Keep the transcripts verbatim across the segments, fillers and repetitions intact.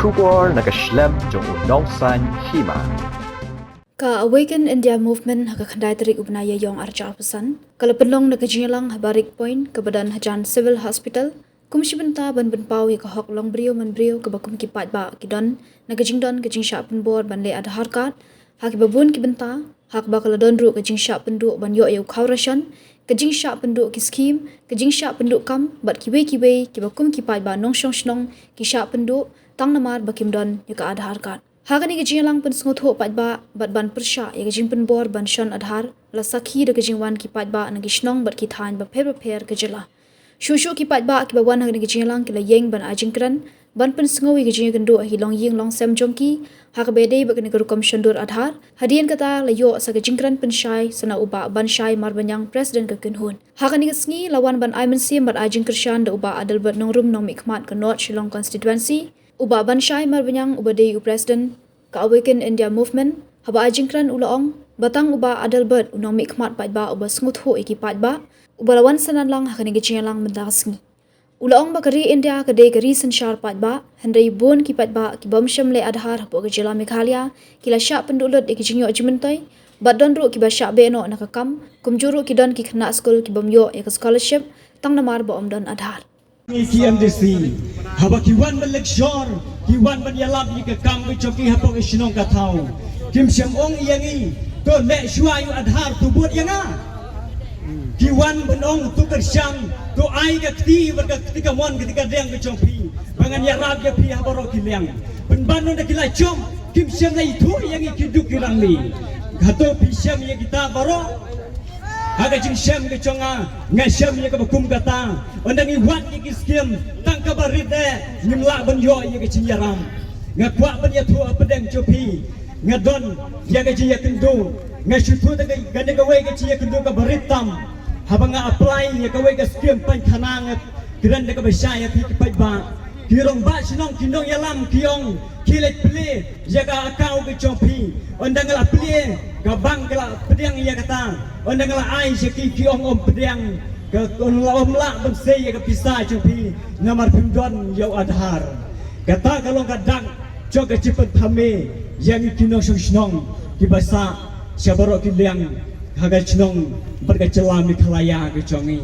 Khubor na ka shlem jong u Nongsaiñ Hima. Ka Awaken India Movement ha ka khyndai tarik u bnai Ïaiong arhajar arphew san ka la pynlong na ka jingïalang ha Barik Point kaba don hajan Civil Hospital, kum shi bynta ban pynpaw ïa ka hok long briew man briew kaba kum ki paidbah ki don na ka jingdon ka jingshah pynbor ban leh Aadhaar card ha kiba bun ki bynta, ha kaba ka la don ruh ka jingshah pynduh ban ïoh ïa u khaw ration, ka jingshah pynduh ki skhim, ka jingshah pynduh kam bad kiwei kiwei kiba kum ki paidbah nongshong shnong ki shah pynduh tang namar ba kim don ïa ka Aadhaar card. Ha kane ka jingïalang pynsngewthuh paidbah bad ban pyrshah ïa ka jingpynbor ban shon Aadhaar la sakhi da ka jingwan ki paidbah na ki shnong bad ki thaiñ bapher bapher ka jylla. Shuh shuh ki paidbah kiba wan ha kane ka jingïalang ki la ïeng ban ai jingkren ban pynsngew ïa ka jingïakynduh ha ki longïing longsem jong ki ha kaba ïadei bad kane ka rukom shon dur Aadhaar. Hadien kata la ïoh sa ka jingkren pynshai sa na u Bah Banshai Marbaniang, President ka kynhun. Ha kane ka sngi la wan ban ai mynsiem bad ai jingkyrshan da u Bah Adelbert Nongrum, Nongmihkhmat ka North Shillong Constituency, u Bah Banshai Marbaniang uba dei u President ka Awaken India Movement. Haba ai jingkren u la ong ba tang u Bah Adelbert u nongmihkhmat paidbah uba sngewthuh ïa ki paidbah uba la wan synran lang ha kane ka jingïalang mynta ka sngi. U la ong ba ka ri India ka dei ka ri synshar paidbah, hynrei bun ki paidbah ki bym shym leh Aadhaar hapoh ka jylla Meghalaya ki la shah pynduh lut ïa ka jingïoh jingmyntoi bad don ruh kiba shah beh noh na ka kam, kumjuh ruh ki don ki khynnah skul ki bym ïoh ïa ka scholarship tang namar ba ym don Aadhaar. Ki M D C haba ki wan ban lecture, ki wan ban ïalap ïa ka kam ka jong ki hapoh ka shnong ka thaw, kim shym ong ïa ngi to leh shuwa ïa u Aadhaar, to bud ïa nga. Ki wan ban ong to kyrshan, to ai ka kti bad ka kti kamon, ka kti kadiang ka jong phi ba ngan ïarap ïa phi ha baroh ki liang. Pynban nonda ki la jop, kim shym la ithuh ïa ngi ki duk ki rangli. Hato phi shem ïa kita baroh? Ha ka jingshem ka jong nga, nga shem ïa kaba kum kata. Ynda ngi wad ïa ki skim tang kaba rit eh, ngim lah ban ïoh ïa ka jingïaram. Nga kwah ban ïathuh hapdeng jong phi, nga don ïa ka jingïakynduh. Nga shu thuh da ka, kane kawei ka jingïakynduh kaba rit tam haba nga apply ïa kawei ka skim painkhana. Nga kren da kaba shai ïa phi ki paidbah. Ki rangbah shnong, ki nongïalam ki ong ki leit plie ïa ka account ka jong phi. Ynda nga la plie, ka bank ka la pdiang ïa kata. Ynda nga la ai sha ki, ki ong ym pdiang, ka ong la ym lah ban sei ïa ka pisa jong phi namar phim don ïa u Aadhaar. Kata ka long ka dak jong ka jingpynthame ïa ngi ki nongshong shnong kiba sah sha baroh ki liang ha ka shnong bad ka jylla Meghalaya ka jong ngi.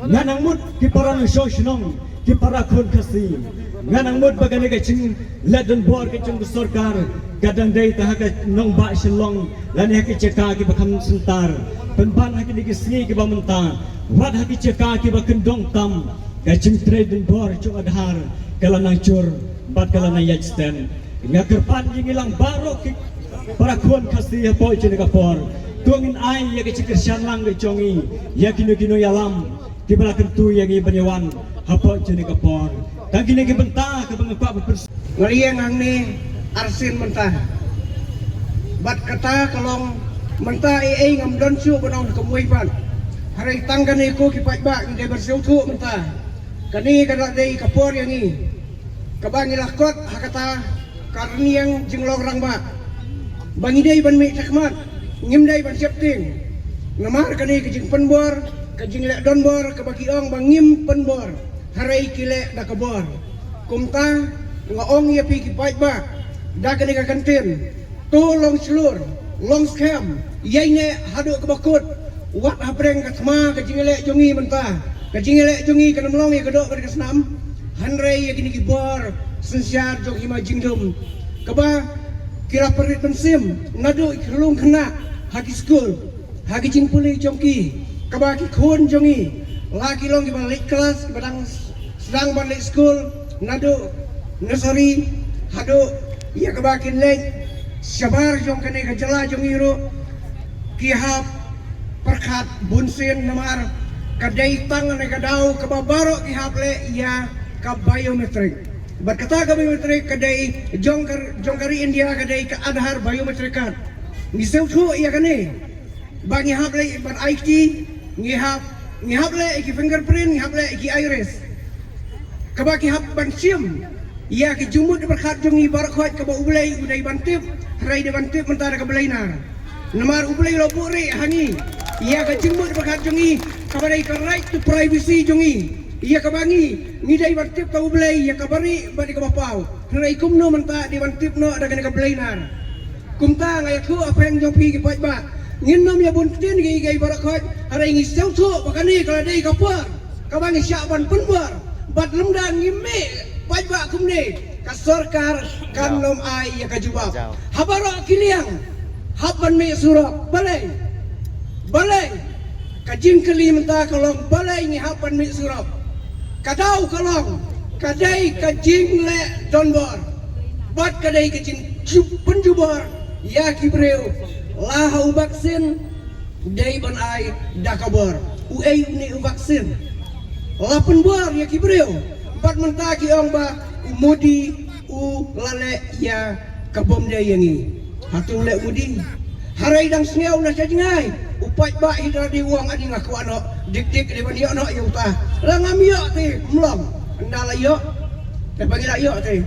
Nga nang mut ki para nongshong shnong, ki para khun Khasi, nga nang mut ba kane ka jingleh donbor ka jong ka sorkar ka dang dei tang ha ka nongbah Shillong lane ha ki jaka kiba kham syntar. Pynban ha kine ki sngi kiba mynta, wat ha ki jaka kiba kyndong tam, ka jingtrei donbor jong Aadhaar ka la nang jur bad ka la nang ïaid stet. Nga kyrpad ïa ngi lang baroh ki para khun Khasi hapoh jong kane ka por, to ngin ai ïa ka jingkyrshan lang ka jong ngi ïa kino kino ïalam kiba la kyntu ïa ngi ban ïawan hapoh jong kane ka por. Tang kine ki bynta kaba nga kwah ban pyrsad. Nga ïeng hangne arsien mynta. Bad kata ka long mynta ei ei ngam don shuh ban ong kumwei pat. Hynrei tang kane ko ki paidbah ngi dei ban sngewthuh mynta. Kane ka la dei ka por ïa ngi kaba ngi la kot ha kata ka rynïeng jinglong rangbah ba ngi dei ban mih shakhmat, ngim dei ban sheptieng. Namar kane ka jingpynbor, ka jingleh donbor kaba ki ong ba ngim pynbor, hynrei ki leh da ka bor. Kumta nga ong ïa phi ki paidbah da kane ka kyntien, to long shlur, long skhem, ïaineh haduh kaba kut. Wat hapdeng ka thma ka jingïaleh jong ngi mynta, ka jingïaleh jong ngi kan ym long ïa ka doh bad ka snam, hynrei ïa kine ki bor synshar jong Hima Jingdum kaba ki la pynrit mynsiem naduh ki khyllung khynnah ha ki skul, ha ki jingpule jong ki, kaba ki khun jong ngi la ki long kiba leit klas, kiba dang sdang ban leit skul naduh nursery haduh ïa kaba kin leit shabar jong kane ka jylla jong ngi ruh, ki hap pyrkhat bunsien namar ka dei tang ne ka daw kaba baroh ki hap leh ïa ka biometric. Bad kata ka biometric ka dei jong ka, jong ka ri India ka dei ka Aadhaar biometric card. Ngi sngewthuh ïa kane ba ngi hap leh ban ai kti, ngi hap, ngi hap leh ïa ki fingerprint, ngi hap leh ïa ki iris. Kaba ki hap ban shim ïa ki jingmut pyrkhat jong ngi baroh khoit kaba U Blei u dei ban tip, hynrei dei ban tip mynta da ka Blei nar. Namar U Blei u la buhrieh ha ngi ïa ka jingmut pyrkhat jong ngi kaba dei ka right to privacy jong ngi. Ïa kaba ngi, ngi dei ban tip ta U Blei ïa kaba rieh bad ïa kaba paw. Hynrei kumno mynta dei ban tip noh da kane ka Blei nar. Kumta nga ïathuh ha pdeng jong phi ki paidbah, ngin nym ïa bun ktien kiei kiei baroh khoit. Hynrei ngi sngewthuh ba kane ka la dei ka por kaba ngi shah ban pynbor. Bad lymda ngi mih paidbah kumne, ka sorkar kan nym ai ïa ka jubab. Ha baroh ki liang, hap ban mih surok. Balei? Balei? Ka jingkylli mynta ka long balei ngi hap ban mih surok. Ka daw ka long, ka dei ka jingleh donbor bad ka dei ka jingpynjubor ïa ki briew. La ha u vaksin dei ban ai da ka bor. Uei une u vaksin? La pynbor ïa ki briew bad mynta ki ong ba u Modi u la leh ïa ka bym dei ïa ngi. Hato u leh u Modi? Hynrei dang sngew na sha jngai u paidbah hi da dei u ong, ani nga kwah noh, dik dik dei ban ïoh noh ïa uta. La ngam ïoh te, mlong. Ynda la ïoh, te ba ngi la ïoh te,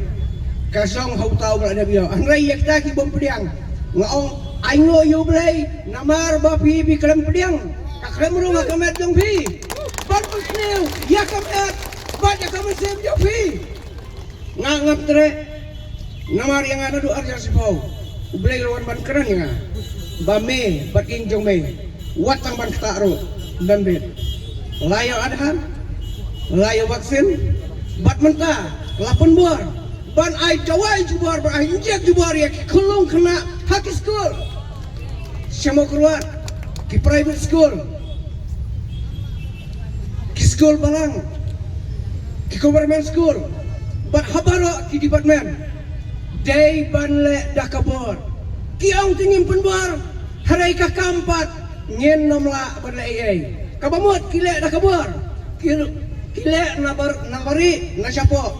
ka song ha uta uba la dep ïoh. Hynrei ïa kita ki bym pdiang, nga ong, ainguh ïa U Blei namar ba phi, phi khlem pdiang. Ka khlem rung ha ka met jong phi ban pynsniew ïa ka met bad ïa ka mynsiem jong phi. Nga ngam treh, namar ïa nga naduh ar hajar shiphew U Blei u la wan ban kren ïa nga ba me bad ïing jong me, wat tang ban ktah ruh, ban bit. La ïoh Aadhaar, la ïoh vaksin, bad mynta la pynbor ban ai dawai jubor, ban ai injek jubor ïa ki khyllung khynnah ha ki skul. Sha Mawkyrwat, ki private school, ki skul balang, ki government school, bad ha baroh ki department dei ban leh da ka bor. Ki ong te ngim pynbor, hynrei ka kam pat ngin nym lah ban leh ei ei. Kaba mut ki leh da ka bor, ki, ki leh na bar, na bari, na shapoh.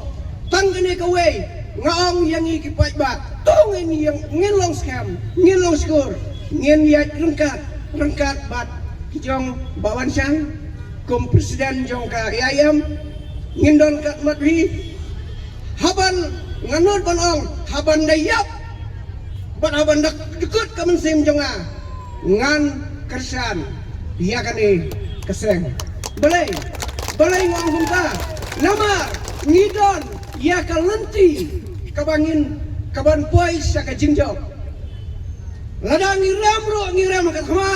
Tang kane kawei nga ong ïa ngi ki paidbah, to ngin ïeng, ngin long skhem, ngin long shukor, ngin ïaid ryngkat ryngkat bad ki jong Bah Wanshang kum president jong ka A I M. Ngin don katmat hi. Haban, nga nud ban ong, haban da ïap bad haban da dkut ka mynsiem jong nga, ngan kyrshan ïa kane ka seng. Balei? Balei nga ong kumta? Namar ngi don ïa ka lynti kaba ngin, kaban poi sha ka jingjop. Lada ngi rem ruh, ngi rem ha ka thma,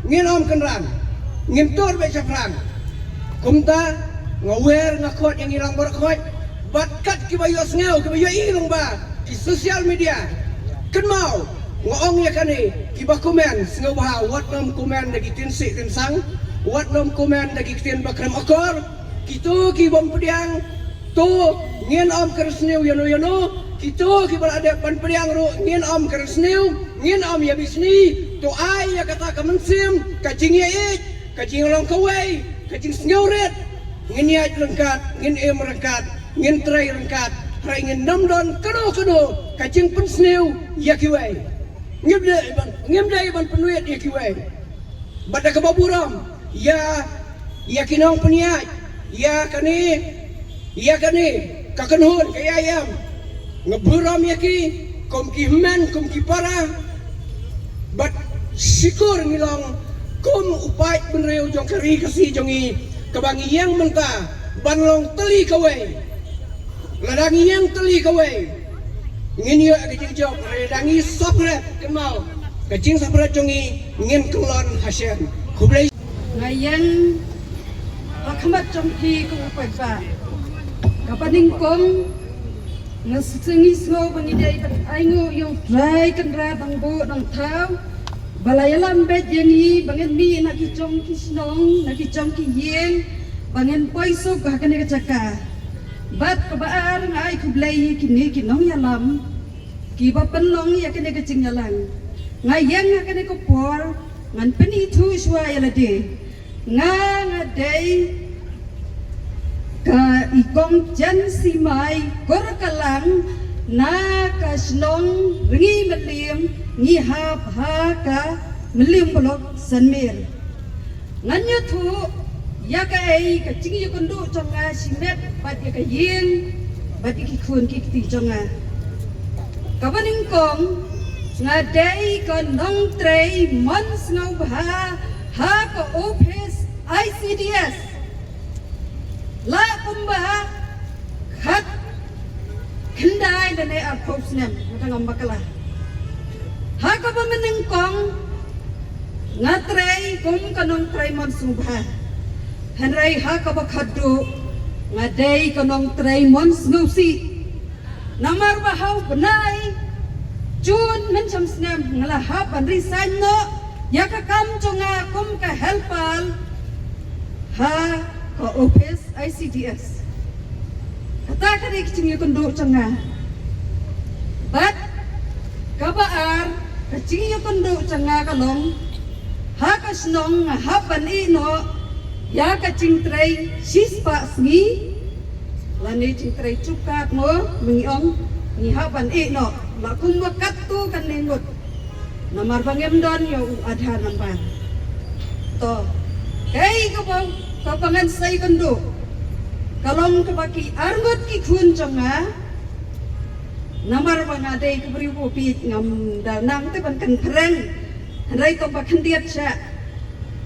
ngin ym kynran, ngin tur beit shaphrang. Kumta nga wer, nga khot ïa ngi lang baroh khoit bad kat kiba ïohsngew, kiba ïohi lyngba ki social media. Kynmaw, nga ong ïa kane, kiba comment sngewbha wat nym comment da ki ktien sih ktien sang, wat nym comment da ki ktien ba khlem akor. Kito ki bym pdiang, to ngin ym kyrsniew ïano ïano. Kito kiba la dep ban pdiang ruh ngin ym kyrsniew, ngin ym ïa bishni. To ai ïa kata ka mynsiem, ka jingïeit, ka jinglong kawei, ka jingsngewrit. Ngin ïaid ryngkat, ngin im ryngkat, ngin trei ryngkat. Hynrei ngin nym don kano kano ka jingpynsniew ïa kiwei. Ngim dei ban, ngim dei ban pynwit ïa kiwei. Bad da kaba burom ïa, ïa ki nongpynïaid ïa kane, ïa kane ka kynhun ka A I M, nga burom ïa ki kum ki hynmen, kum ki para. Bad shukor ngi long kum u paid bynriew jong ka ri Khasi jong ngi, kaba ngi ïeng mynta ban long tylli kawei. Lada ngi ïeng tylli kawei, ngin ïoh ka jingjop. Lada ngi separate, kynmaw, ka jingseparate jong ngi, ngin kyllon ha shen. Khublei. Nga ïeng ha khmat jong phi ko u paidbah. Kaba nyngkong, nga sngew, sngew ba ngi dei ban ainguh ïa U Trai Kynrad Nongbuh Nongthaw ba la ïalam beit ïa ngi ba ngin mih na ki jong ki shnong, na ki jong ki ïing, ba ngin poi suk ha kane ka jaka. Bad kaba ar, nga ai khublei ïa kine ki nongïalam kiba pynlong ïa kane ka jingïalang. Nga ïeng ha kane ka por, ngan pynithuh shuwa ïa lade. Nga, nga dei ka i Kong Jen Simai Korkalang na ka shnong Rngi Mylliem, ngi hap ha ka Mylliem Block, Sanmer. Ngan ïathuh ïa kaei ka jingïakynduh jong nga shimet bad ïa ka ïing bad ïa ki khun ki kti jong nga. Kaba nyngkong, nga dei ka nongtrei mon sngewbha ha ka ophis I C D S. La kumba khatkhyndai lane arphew snem, nga tang ym bakla. Ha kaba mynnyngkong nga trei kum ka nongtrei mon sngewbha. Hynrei ha kaba khatduh nga dei ka nongtrei mon sngewsih. Namar ba ha u bnai Jun mynshem snem nga la hap ban resign noh ïa ka kam jong nga kum ka helper ha ka office I C D S. Kata ka dei ka jingïakynduh jong nga. Bad kaba ar ka jingïakynduh jong nga ka long ha ka shnong nga hap ban ïeh noh ïa ka jingtrei shispah sngi. Lane jingtrei jubkad mo, mynta ngi ong ngi hap ban ïeh noh la kumba katto katne ngut. Namar ba ngim don ïa u Aadhaar number. To, kaei kaba, kaba ngan sa ïakynduh ka long kaba ki arngut ki khun jong nga. Namar ba nga dei ka briew ba bieit, ngam da nang te ban kynpyreng. Hynrei tang ba khyndiat sha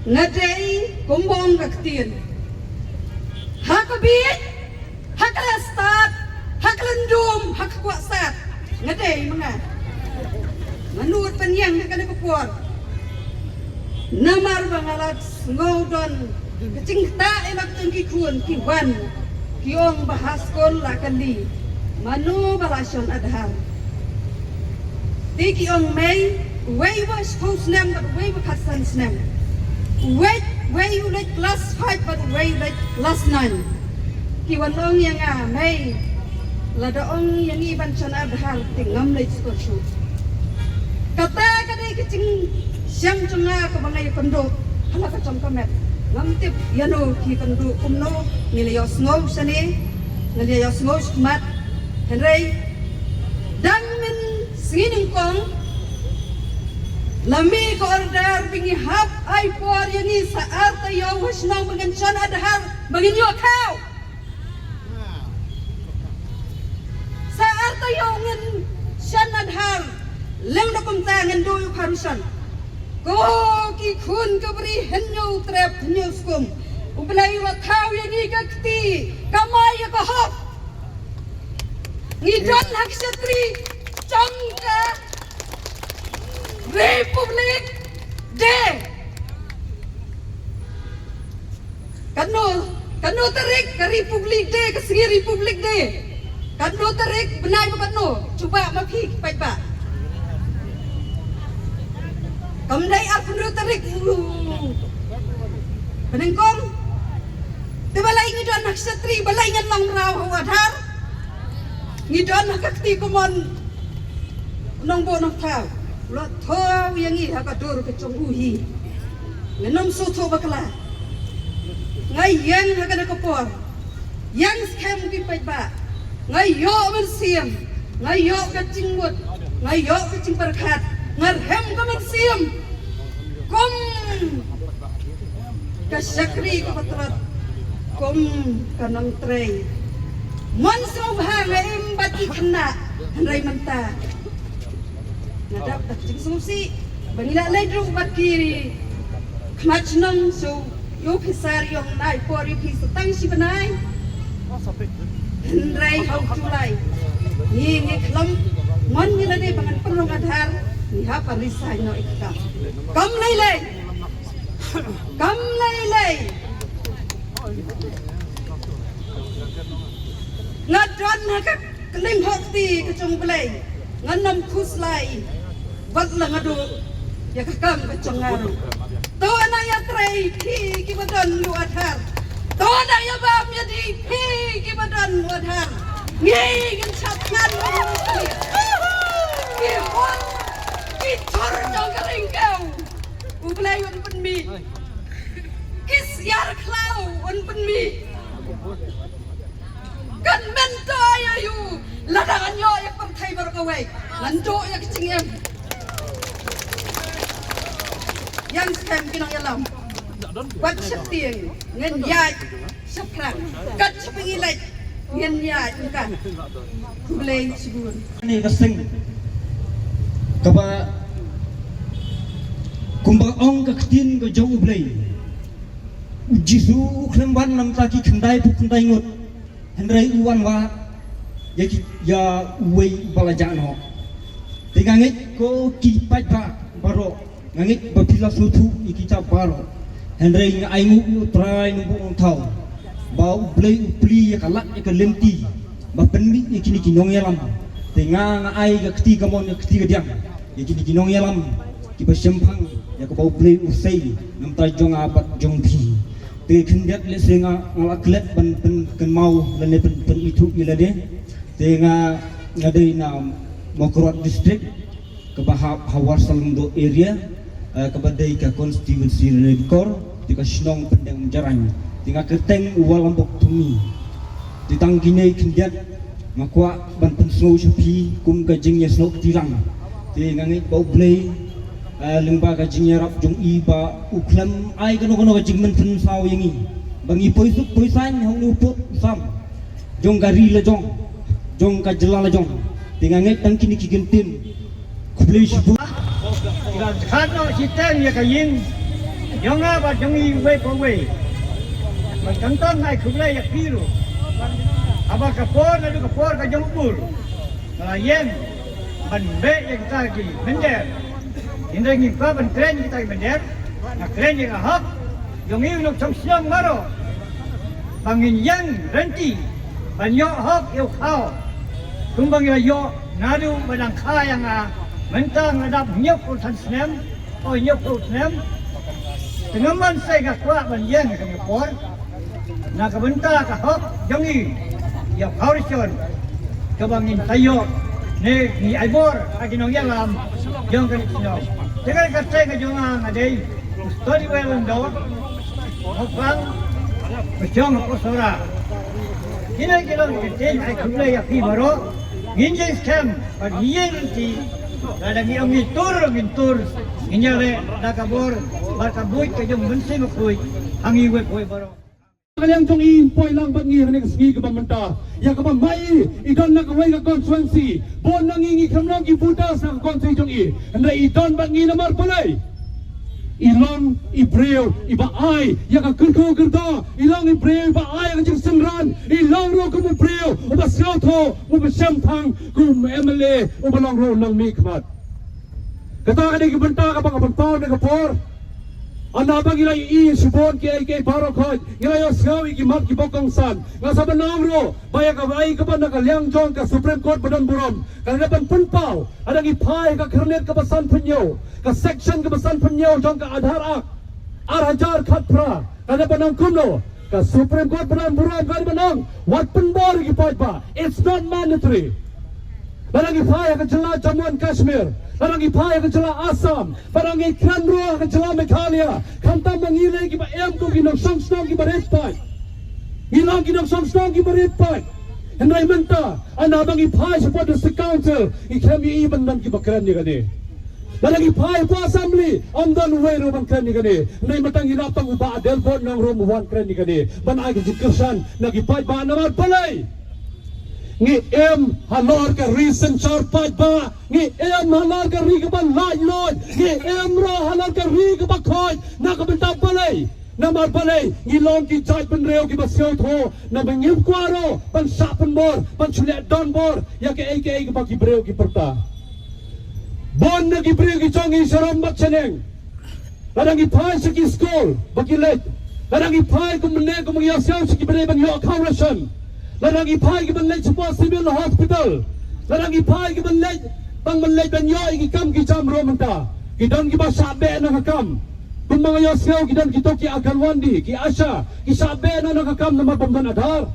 nga dei kumba ong ka ktien. Ha ka bieit, ha ka la stad, ha ka lyndum, ha ka kwah sad. Nga dei ma nga. Nga nud pynïeng ha kane ka por. Namar ba nga la sngew don ka jingktah ïa la ka jong ki khun ki wan ki ong ba ha skul la kylli mano ba la shon Aadhaar. Te ki ong mei, uwei ba shiphew snem bad uwei ba khatsan snem. Uwei, uwei u leit klas five bad uwei u leit klas nine. Ki wan ong ïa nga mei, lada ong ïa ngi ban shon Aadhaar te ngam leit skul shuh. Kata ka dei ka jingshem jong nga kaba nga ïakynduh ha la ka jong ka met. Ngam tip ïano ki kynduh kumno, ngi la ïohsngew shane, ngi la ïohsngew shakhmat. Hynrei dang mynsngi nyngkong la mih ka order ba ngi hap ai por ïa ngi sa ar taïew ha shnong ba ngin shon Aadhaar ba ngin ïoh thaw. Sa ar taïew ngin shon Aadhaar, lem da kumta ngin duh ïa u Kham San. Ko ki khun ka bri, hynñiew trep hynñiew skum. U Blei u la thaw ïa ngi ka kti, kamai ïa ka hok. Ngi don ha ka shatri jong ka Republic Day. Katno, katno tarik ka Republic Day, ka sngi Republic Day? Katno tarik bnai ba katno? Jubab ma phi ki paidbah. Kam dei arphew hynriew tarik u bnai nyngkong. Te balei ngi don ha ka shatri, balei ngan long mraw ha u Aadhaar? Ngi don ha ka kti kumon. Nongbuh nongthaw, u la thaw ïa ngi ha ka dur ka jong u hi. Ngam sngewthuh bakla. Nga ïeng ha kane ka por, ïeng skhem ki paidbah. Nga ïoh mynsiem, nga ïoh ka jingmut, nga ïoh ka jingpyrkhat, nga rhem ka mynsiem. Kum ka shakri ka patrot, kum ka nongtrei mon sngewbha nga im bad ki khynnah, hynrei mynta nga dap da ka jingsngewsih ba ngi la leit ruh bad ki khmat shnong. Shu ïoh phi sar ïong nai por ïoh phi sa tang shi bnai. Hynrei ha u July ngi ngi khlem mon ngi la dei ba ngan pynlong Aadhaar, ngi hap ban resign noh ïa ka kam. Kam lei lei. Kam lei lei. Nga don ha ka kynning hok ti ka jong U Blei. Ngan ym khuslai. Wat la nga duh ïa ka kam ka jong nga ruh. To na ïatrei phi kiba don u Aadhaar. To na ïabam ïadih phi kiba don u Aadhaar. Ngi ngin shad ngan. Ki hon ki thor jong ka ring kau. U Blei un pynmih. Ki siar khlaw un pynmih. Kan myntoi ïa u lada ngan ïoh ïa ka pyrthei baroh kawei. Ngan duh ïa ka jingim. Ïeng skhem ki nongïalam. Wat sheptieng ngin ïaid shaphrang. Kat shaphrang ngi leit ngin ïaid ïa ka. Khublei shibun. Kane ka seng kaba kumba ong ka ktien ka jong U Blei. Jisu u khlem wan namar ki khyndai phew khyndai ngut, hynrei u wan wad ïa ki, ïa uwei uba la jah noh. Te nga ngeit ko ki paidbah baroh, nga ngeit ba phi la sngewthuh ïa kita baroh. Hynrei nga ainguh ïa U Trai Nongbuh Nongthaw ba U Blei u plie ïa ka lad ïa ka lynti ba pynmih ïa kine ki nongïalam. Te nga, nga ai ka kti kamon, ka kti kadiang ïa kine ki nongïalam kiba shemphang ïa kaba U Blei u sei namar jong nga bad jong phi. Te khyndiat lehse nga, nga la klet ban pynkynmaw lane pyn, pynithuh ïa lade. Te nga, nga dei na Mawkyrwat District, kaba ha, ha Warsalyngdoh area, eh, kaba dei ka constituency Ranikor, te ka shnong Pyndengjarain. Te nga kyrteng u Walambok Tumi. Te tang kine khyndiat nga kwah ban pynsngew sha phi kum ka jingïasnoh kti lang. Te nga ngeit ba U Blei, eh, lyngba ka jingïarap jong i ba u khlem ai kano kano ka jingmyntoi saw ïa ngi ba ngi poi suk poi saiñ ha une u pud u sam jong ka ri la jong, jong ka jylla la jong. Te nga ngeit tang kine ki kyntien. Khublei shibun. Ki la khat noh shiteng ïa ka ïing jong nga bad jong i uwei pa uwei. Bad khamtam nga ai khublei ïa phi ruh. Haba ka por naduh ka por ka jong u bor nga la ïeng ban beh ïa kita ki mynder. Hynrei ngim kwah ban kren ïa kita ki mynder. Nga kren ïa ka hok jong i u nongshong shnong baroh ba ngin ïeng rynti ban ïoh hok ïoh khaw kumba ngi la ïoh naduh ba dang kha ïa nga. Mynta nga dap hynñiewphew san snem, oh, hynñiewphew snem. Te nga mon sa nga kwah ban ïeng ha kane ka por na ka bynta ka hok jong i ïa u khaw rishon kaba ngin sa ïoh ne ngi ai bor ha ki nongïalam jong kane ka shnong. Te kane ka kyrteng ka jong nga nga dei u Stoniwell Lyngdoh, Mawphlang, ba shong ha Sohra. Kine ki long ki kyntien ai khublei ïa phi baroh. Ngin ïeng skhem bad ngin ïeng rynti. Lada ngi ong ngin tur, ngin tur. Ngin ïaleh da ka bor bad ka buit ka jong u Mynsiem Bakhuid ha ngi uwei pa uwei baroh. Ka liang jong i poi lang bad ngi ha kane ka sngi kaba mynta ïa kaba ma i i don na kawei ka constituency. Bun na ngi ngi khlem long ki voters na ka constituency jong i, hynrei i don bad ngi namar balei? I long i briew iba ai ïa ka kyrkhu kyrdoh, i long i briew iba ai ïa ka jingsynran, i long ruh kum u briew uba sngewthuh, uba shemphang, kum u M L A uba long ruh u nongmihkhmat. Kata ka dei ka bynta kaba nga pynpaw na ka por. Haba ngi la ïohi shibun kiei kiei baroh khoit, ngi la ïohsngew ïa ki mat kiba kongsan. Nga sa ban ong ruh ba ïa kawei kaba na ka liang jong ka Supreme Court ba don burom ka dei ban pynpaw. Haba ngi phai ka khyrnit kaba sanphew hynñiew, ka section kaba sanphew hynñiew jong ka Aadhaar Act ar hajar khatphra, ka dei ban ong kumno? Ka Supreme Court ba don burom ka dei ban ong wat pynbor ïa ki paidbah. It's not mandatory. Lada ngi phai ha ka jylla Jammu and Kashmir, lada ngi phai ha ka jylla Assam, lada ngi kren ruh ha ka jylla Meghalaya, khamtam ba ngi dei kiba em kum ki nongshong shnong kiba rit paid. Ngi long ki nongshong shnong kiba rit paid. Hynrei mynta haba ngi phai shapoh District Council, ngi khlem ïohi ban don kiba kren ïa kane. Lada ngi phai hapoh Assembly, ym don uwei ruh ban kren ïa kane. Hynrei mynta ngi nang tang u Bah Adelbert Nongrum u wan kren ïa kane ban ai ka jingkyrshan na ki paidbah namar balei? Ngi im halor ka ri synshar paidbah, ngi im halor ka ri kaba laitluid, ngi im ruh halor ka ri kaba khoit. Na ka bynta balei? Namar balei? Ngi long ki jaitbynriew kiba sngewthuh, namar ngim kwah ruh ban shah pynbor, ban shu leh donbor ïa kaei kaei kaba ki briew ki pyrta. Bun na ki briew ki jong ngi sharum bad shaneng, lada ngi phai sha ki skul ba ki leit, lada ngi phai kum mynne kum ngi ïohsngew sha ki briew ban ïoh khaw ration, lada ngi phai ki ban leit shapoh Civil Hospital, lada ngi phai ki ban leit, ban ban leit ban ïoh ïa ki kam ki jam ruh mynta. Ki don kiba shah beh na ka kam. Kumba nga ïohsngew ki don kito ki Anganwadi, ki ASHA, ki shah beh na ka kam namar bym don Aadhaar.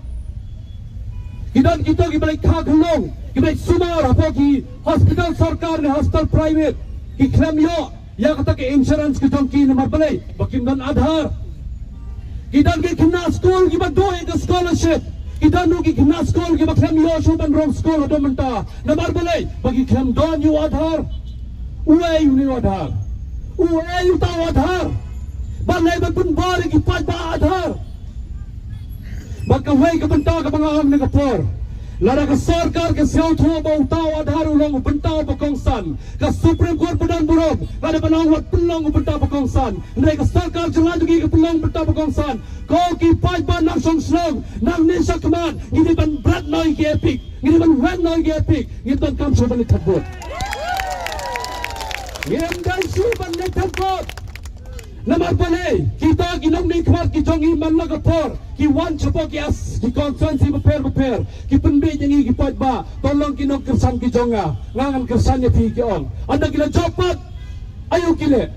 Ki don kito kiba leit kha khunlung, kiba leit sumar hapoh ki hospital sorkar ne hospital private, ki khlem ïoh ïa kata ka insurance ka jong ki namar balei? Ba kim don Aadhaar. Ki don ki khynnah skul kiba duh ïa ka scholarship. Ki don ruh ki khynnah skul kiba khlem ïoh shuh ban rung skul haduh mynta. Namar balei? Ba ki khlem don ïa u Aadhaar. Uei une u Aadhaar? Uei uta u Aadhaar? Balei ban pynbor ïa ki paidbah Aadhaar? Bad kawei ka bynta kaba nga ong na ka por, lada ka sorkar ka sngewthuh ba uta u Aadhaar u long u bynta uba kongsan, ka Supreme Court ba don burom, Ka dei ban long wat pynlong u bynta ba kongsan. Hynrei ka sorkar jylla jong ngi ka pynlong bynta ba kongsan. Ko ki paidbah nongshong shnong, nangne shakhmat ngi dei ban bret noh ïa ki EPIC, ngi dei ban weng noh ïa ki EPIC. Ngim donkam shuh ban leit thad vote. Ngim dei shuh ban leit thad vote. Namar balei, kita ki nongmihkhmat ki jong ngi man la ka por ki wan shapoh ki as, ki constituency bapher bapher, ki pynbieit ïa ngi ki paidbah, to long ki nongkyrshan ki jong nga. Nga ngan kyrshan ïa phi, ki ong. Ynda ki la jop pat, aïu ki leh?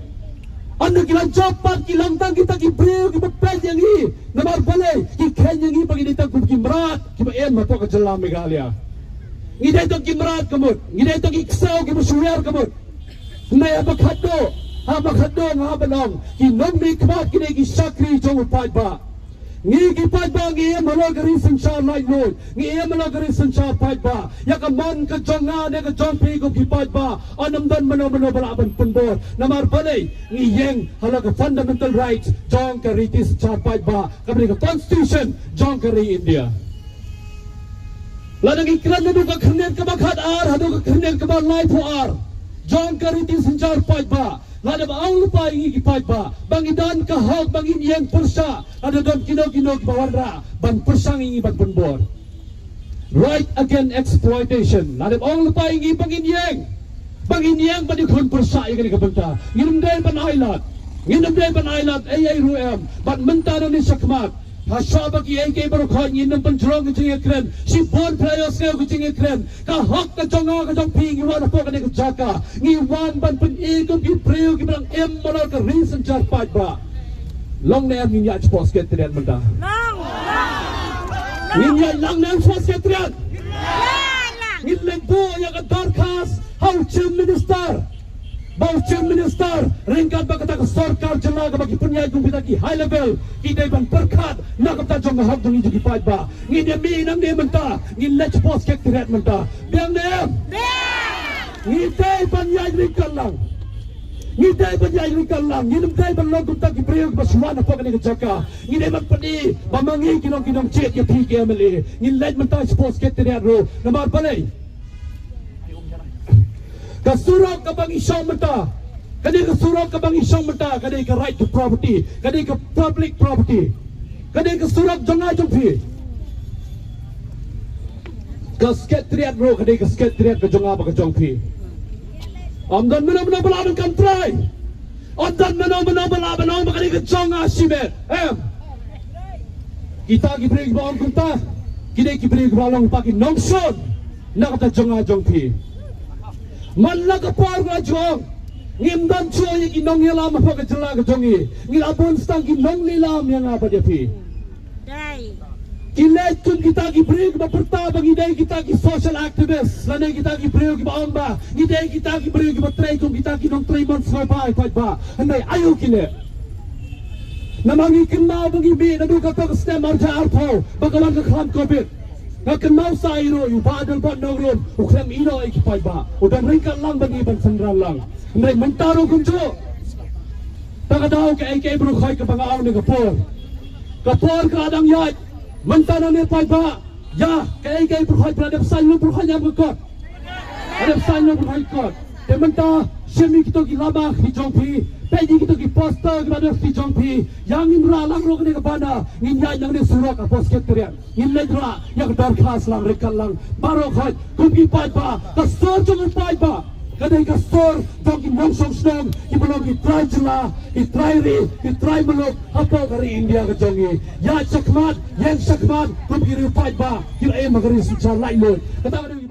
Ynda ki la jop pat, ki long tang kita ki briew kiba peit ïa ngi. Namar balei, ki kheiñ ïa ngi ba ngi dei tang kum ki mrad kiba im hapoh ka jylla Meghalaya. Ngi dei tang ki mrad ka mut, ngi dei tang ki ksew kiba shu wiar ka mut. Hynrei haba khatduh, haba khatduh nga hap ban ong, ki nongmihkhmat ki dei ki shakri jong u paidbah. Ngi ki paidbah ngi im halor ka ri synshar laitluid, ngi im halor ka ri synshar paidbah. Ïa ka mon ka jong nga ne ka jong phi kum ki paidbah, ym don mano mano ba lah ban pynbor. Namar balei, ngi ïeng halor ka fundamental rights jong ka riti synshar paidbah, kaba dei ka constitution jong ka ri India. Lada ngi kren naduh ka khyrnit kaba khatar haduh ka khyrnit kaba laiphew ar jong ka riti synshar paidbah, lada ba ong lypa ïa ngi ki paidbah ba ngi don ka hok ba ngin ïeng pyrshah, lada don kino kino kiba wanrah ban pyrshang ïa ngi ban pynbor. Right against exploitation. Lada ba ong lypa ïa ngi ba ngin ïeng, ba ngin ïeng ban ïakhun pyrshah ïa kane ka bynta. Ngin ym dei ban ailad. Ngin ym dei ban ailad ei ei ruh em. Bad mynta nangne shakhmat, ha shuwa ba kiei kiei baroh khoit ngin ym pynjrong ka jingïakren. Shibun phi la ïohsngew ka jingïakren. Ka hok ka jong nga ka jong phi, ngi wan hapoh kane ka jaka, ngi wan ban pyni kum ki briew kiba dang im halor ka ri synshar paidbah. Long ne em ngin ïaid shapoh Secretariat mynta? Ngin ïaid lang ne em shapoh Secretariat? Ngin leit buh ïa ka dorkhas ha u Chief Minister. Ba u Chief Minister, ryngkat bad kata ka sorkar jylla kaba ki pynïaid kum kita ki high level, ki dei ban pyrkhat na ka bynta jong ka hok jong ngi jong ki paidbah. Ngin ïa mih nangne mynta, ngin leit shapoh Secretariat mynta. Biang ne em? Biang! Ngi dei ban ïaid ryngkat lang. Ngi dei ban ïaid ryngkat lang. Ngim dei ban long kumta ki briew kiba shu wan hapoh kane ka jaka. Ngi dei ban pyni ba ma ngi ki long ki nongjied ïa phi ki MLA. Ngin leit mynta shapoh Secretariat ruh. Namar balei? Ka surok kaba ngi shong mynta, ka dei ka surok kaba ngi shong mynta, ka dei ka right to property, ka dei ka public property, ka dei ka surok jong nga jong phi. Ka Secretariat ruh ka dei ka Secretariat ka jong nga bad ka jong phi. Ym don mano mano ba lah ban kam trai. Ym don mano mano ba lah ban ong ba ka dei ka jong nga shimet. Em. Kita ki briew kiba ong kumta, ki dei ki briew kiba long pat ki nongshun na kata jong nga jong phi. Man la ka por nga ju ong, ngim don shuh ïa ki nongïalam hapoh ka jylla ka jong ngi. Ngi la bun tang ki nonglilam ïa nga bad ïa phi. Dei. Ki leit kum kita ki briew kiba pyrta ba ngi dei kita ki social activist, lane kita ki briew kiba ong ba ngi dei kita ki briew kiba trei kum kita ki nongtrei mon sngewbha ïa paidbah. Hynrei aïu ki leh? Namar ngi kynmaw ba ngi mih naduh kata ka snem arhajar arphew ba ka wan ka khlam Covid. Nga kynmaw sa ïa u Bah Adelbert Nongrum, u khlem ïehnoh ïa ki paidbah, u dang ryngkat lang bad ngi ban synran lang. Hynrei mynta ruh kumjuh. Ta ka daw kaei kaei baroh khoit kaba nga ong ne ka por, ka por ka dang ïaid. Mynta nangne paidbah, ïa kaei kaei baroh khoit ba la dep sign, baroh khoit ïa ka kot. Adep sign noh bad high court. Te mynta shim ïa kito ki lama ki jong phi, peit ïa kito ki poster kiba don ki jong phi. Ïa ngin rah lang ruh kane ka bana, ngin ïaid nangne surok hapoh Secretariat. Ngin leit rah ïa ka dorkhas lang ryngkat lang baroh khoit kum ki paidbah. Ka sur jong u paidbah ka dei ka sur jong ki nongshong shnong kiba long ki trai jylla, ki trai ri, ki trai muluk hapoh ka ri India ka jong ngi. Ïaid shakhmat, ïeng shakhmat kum ki riew paidbah kiba im ha ka ri synshar laitluid. Kata ka dei